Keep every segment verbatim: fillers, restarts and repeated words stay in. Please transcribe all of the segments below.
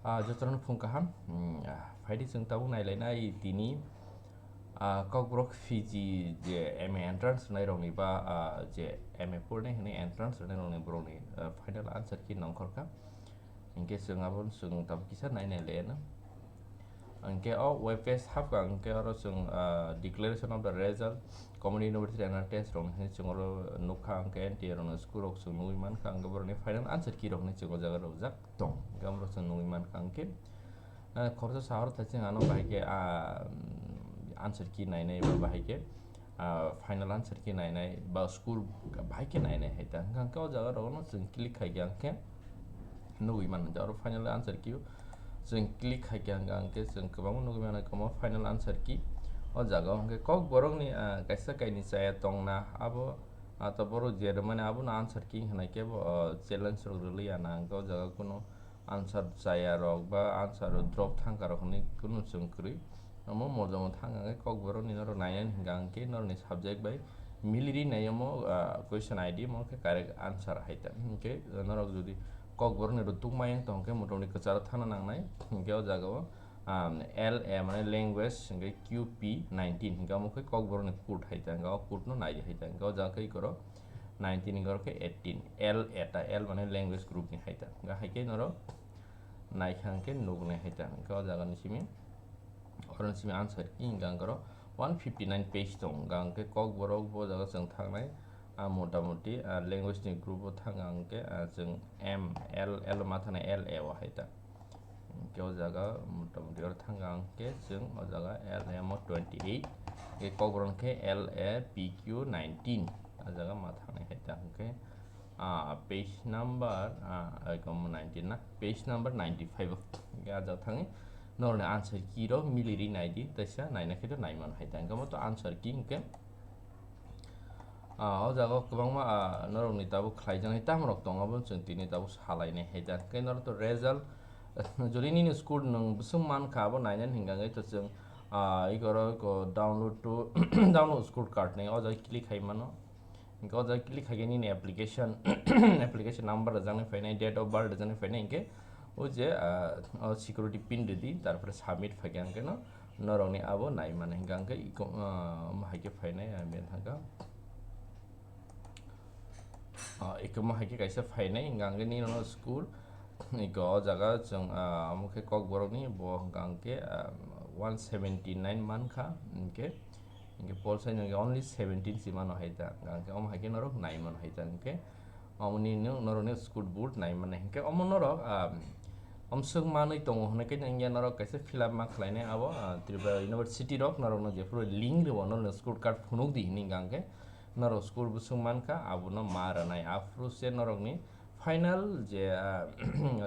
Ah, jotono phung kaham. Hmm, ah, phaidi chwng tabuk nailainai tini, ah, Kokborok P G je M A entrance rwnai rokni ba, ah, je M A pornai hwnwi entrance rwnai rokni borokni, ah, final answer key nongkhorkha. Hinkhe chwng abo chwng tabuk kisa nainai laino. Hinkhe o web page hapkha, hinkhe oro chwng, ah, declaration of the result, common university entrance test rokni hinwi chwng oro nukha, hinkhe N T A rokni school rok chwng nugwi mankha, hinkhe borokni final answer key rokni chwng o jaga rwjak tong. Hinkhe amo rok chwng nugwi mankha, hinkhe, ah, khoroksa sahor thaising ano bahai khe, ah, answer key nainai ba bahai khe, ah, final answer key nainai ba school bahai khe nainai hai ta. Hinkhe o jaga rokno chwng click khai khe, hinkhe nugwi mano. Oro final answer key o chwng click khai khe, hinkhe chwng kwbangma nugwi mano, kwbangma final answer key o jaga o. Hinkhe Kokborokni, ah, kaisa kainwi chaya tongna, abo, ah, to borok je rwmani abono answer key hinai khe bo, ah, challenge rok rwliya na, hinkhe o jaga kunu answer chaya rok ba answer drop thangka rok hinwi kunu chwng kwrwi. Omo mojomo thang ang khe Kokborokni norok nainani hinkha ang khe norokni subject bai miliri nai omo, ah, question I D mo khe correct answer hai ta. Hinkhe norok jodi Kokborokni rw tukma yang tong khe motamoti kwcharo thangna nangnai. Hinkhe o jaga o, um, L A mane language hinkhe Q P nineteen hinkhe omo khe Kokborokni code hai ta. Hinkhe o code no nai hai ta. Hinkhe o jaga khe ikoro nineteen hinkhe oro khe eighteen. L A ta, L mane language group ni hai ta. Hinkhe hai khe norok naikha hinkhe nuknai hai ta. Hinkhe o jaga ni simi Oro simi answer key hingka ang koro one fifty nine page tong, hingka ang khe Kokborok bo jaga chwng thangnai, ah, motamoti, ah, language ni group o thang ang khe, ah, chwng M L, L ma thangna L A o hai ta. Hingke o jaga motamoti oro thang ang khe chwng o jaga L M o twenty eight, hingke Kokborok khe L A P Q nineteen, o jaga ma thangnai hai ta hingke. Ah, page number, ah, eko mo nineteen na, page number ninety five o. Hingke ah jaga thangwi norokni answer key rok miliri naidi, teisa naina khe to nai mano hai ta. Hingke mo to answer key hingke, ah, o jaga o kwbangma, ah, norokni tabuk khlaijaknai tamo rok tongo, abo chwng tini tabuk salainai hai ta. Hingke norok to result, jodi nini school nwng bwswk mankha, abo nainani hingka hingke to chwng, ah, igoro ko download to, download school card ni o jaga click hai mano. Hingke o jaga click khaikhe nini application, application number rwjaknai phainai, date of birth rwjaknai phainai, hingke o je, ah, o security pin rwdi, tarpore submit phaikhe hingke no norokni abo nai mano, hingke hingke iko, ah, omo haikhe phainai, ah, bini thangkha. Ah, iko omo haikhe kaisa phainai, hingke hingke nini no school, iko o jaga chwng, ah, omo khe Kokborokni, bo hingke hingke, ah, one seventy nine mankha, hingke Hingke poll size hingke only seventeen si mano hai ta. Hingke omo hai khe norok nai mano hai ta. Hingke omo ni no-, norok ni school board nai mano. Hingke omo norok, ah, omswk manwi tongo hwnwi khe hingke norok kaisa fill up ma khlai nai abo, ah, Tripura University rok norok no jephuru link rwo norok ni school card phunuk di hwnwi hingka hingke norok school bwswk mankha abono ma rwnai. Aphuru se norok ni final je, ah,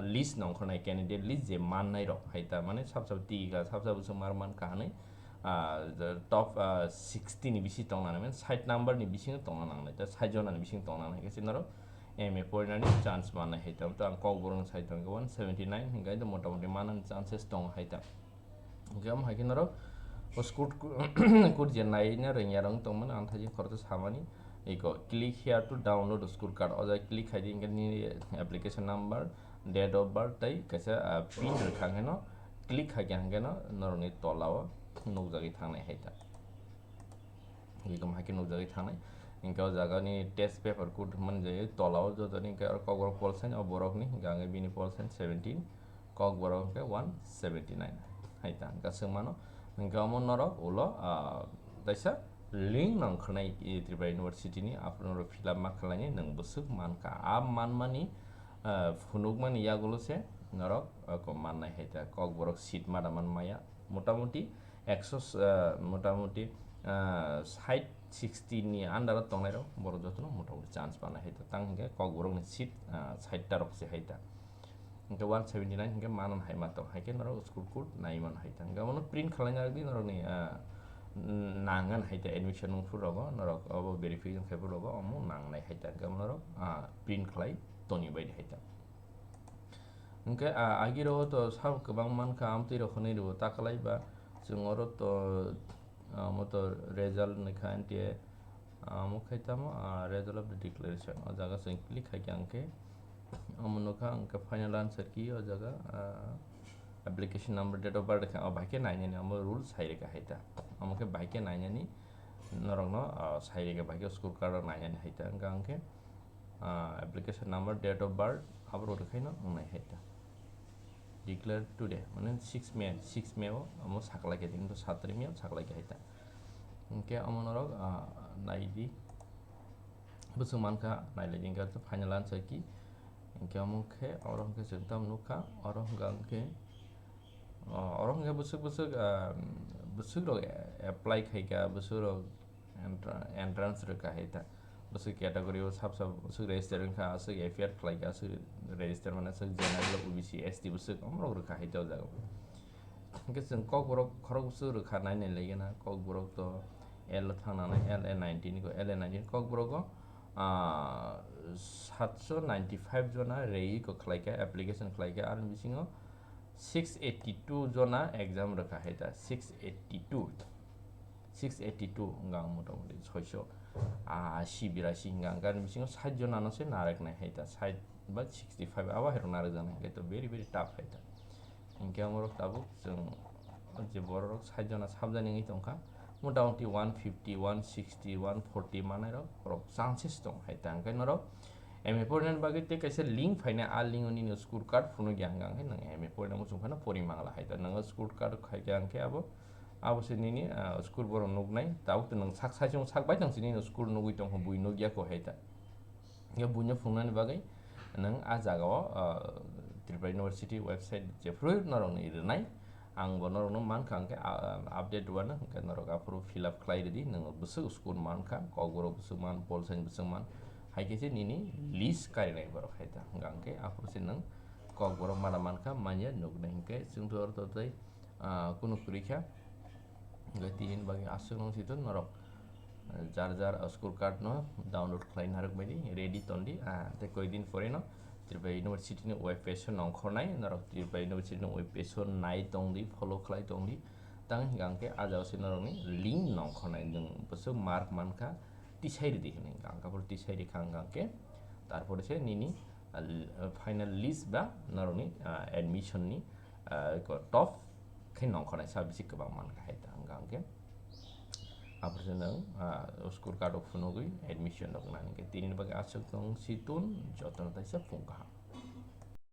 list nongkhornai candidate list je mannai rok hai ta, mane sab sab tigi ka, sab sab bwswk mar man ka hwnwi, ah, the top, ah, sixty ni bisi tongna nai, mane sait number ni bisingo tongna nangnai, ta sait jona ni bisingo tongna nangnai, khe se norok M A porinani chance mannai hai ta. To ang Kokborok ni sai tongkha one seventy nine, hingkhe to motamoti manani chances tongo hai ta. Hingke omo hai khe norok o school ku-, code je naina rwngya rok tongmani ang thaijin khoroksa samani. Iko, click here to download school card. O jaga click khai di, hingke nini application number, date of birth tei kaisa, ah, pin rwkha hingke no click khai khe hingke no norokni tola o nukjagwi thangnai hai ta. Iko hai khe nukjagwi thangnai. Hingke o jaga ni test paper code hwnmani jagwi tola o jotoni hingke oro Kokborok poll sign o borok ni, hingke ang bini poll sign seventeen. Kokborok hingke one seventy nine hai ta hingka swng mano. Hingke omo norok ulo, ah, taisa link nang khwnai, eh, Tripura University ni, aphuru norok fill up ma khlainai, nwng bwswk mankha. A manmani, ah, phunukmani yagulo se norok, ah, ko mannai hai ta. Kokborok seat ma da man maya. Motamoti ekso, ah, motamoti, ah, sait sixty ni under o tongnai rok, borok jotono motamoti chance manai hai ta. Tang hingke Kokborok ni seat, ah, sait ta rok se hai ta. Hingke one seventy nine hingke manani hai ma tong, hai khe norok school code nai mano hai ta. Hingke omono print khalai narwk di norokni, ah, nangan hai ta admission wngphuru rogo, norok obo verification khai phuru rogo, omo nangnai hai ta. Hingke omo norok, ah, print khlai toni bai di hai ta. Hingke, ah, agi rogo to sabo kwbang mankha, amtwi rok hwnwi rwo ta kwlai ba, chwng oro to, ah, omo to result ni kha N T A, ah, omo khai tamo, ah, result of the declaration. O jaga chwng click khai khe ang khe, omo nukha ang khe final answer key o jaga, ah, Application number, date of birth khe o bai khe nainani, omo rule sai rwkha hai ta. Omo khe bai khe nainani norokno, ah, sai rwkha, bai khe score card rok nainani hai ta. Hwnkha hwnkhe, ah, application number, date of birth abo rw rwkhaino wngnai hai ta. Declare today, mane six May, six May o omo saklai khe, tini to satri May o saklai khe hai ta. Hwnkhe omo norok, ah, nai di. Bwswk mankha, nailai di, hwnkhe final answer ki. Hwnkhe omo khe, oro hwnkhe chwng tamo nukha, oro hwnkha hwnkhe, o, oro hwnkhe bwswk bwswk, ah, bwswk rok apply khaikha, bwswk rok entra-, entrance rwkha hai ta. Bwswk category o sab sab bwswk register wngkha, aswk A P R khlaikha, aswk register mane aswk general, O B C, S T bwswk omorok rwkha hai ta o jaga o. Hwnkhe chwng Kokborok khorok bwswk rwkha nainai lai gana, Kokborok to L o thang nanai, L A nineteen ko, L A nineteen Kokborok o, ah, satsho ninety five jona rei ko khlaikha, application khlaikha, aroni bisingo six eighty two jona exam rwkha hai ta, six eighty two, six eighty two hwnkha ang motamoti soisho, ah, asi birasi hwnkha ang, aroni bisingo sait jona no se narwknai hai ta, sait ba sixty five abo hai rok narwkjaknai, hwnkhe to very, very tough hai ta. Hwnkhe omorok tabuk chwng je bororok sait jona sabjani wngwi tongkha, motamoti one fifty, one sixty, one forty manairok borok chances tong hai ta. Hwnkhe norok M A porinani bagwi tei kaisa link phainai, a link o nini score card phunukya hwnkha hwnkhe nwng M A porina muchung phano pori mangla hai ta. Nwng score card khaikha hwnkhe abo, abo se nini, ah, score borok nuknai, tabuk to nwng sak saichung sak baithang se nini score nugwi tongkha, bui nukya kho hai ta. Hwnkhe buino phunuknani bagwi nwng a jagao, ah, Tripura University website jephru norokno rwnai, ang bo norokno mankha, hwnkhe, ah, update rwano, hwnkhe norok aphuru fill up khlai rwdi, nwng bwswk score mankha, Kokborok bwswk man, Pol Science bwswk man, hai khe se nini list karinai borok hai ta, hwnkha hwnkhe aphuru se nwng Kokborok mana mankha, manya nuknai, hwnkhe chwngno oro tei, ah, kunu kwrwi kha. Hwnkhe tini bagwi aswk nung si norok, ah, jar jar, ah, score card no download khlai narwk bai di, ready ton di, ah, tei koi din pore no Tripura University ni web page o nongkhornai, norok Tripura University ni web page o nai tong di, follow khlai tong di, tang hwnkha hwnkhe ah jagao se norok ni link nongkhornai, nwng bwswk mark mankha, tisai rwdi hinwi hwnkha, hwnkha phuru tisai rwkha hwnkha hwnkhe, tarpore se nini, ah, l-, ah, final list ba norokni, ah, admission ni, ah, ko top khe nongkhornai sa bisi kwbang mankha hai ta hwnkha hwnkhe. Aphuru se nwng, ah, score card o phunugwi admission rok nang hwnkhe tini bagwi aswk tong si tun jotono taisa phung kaham.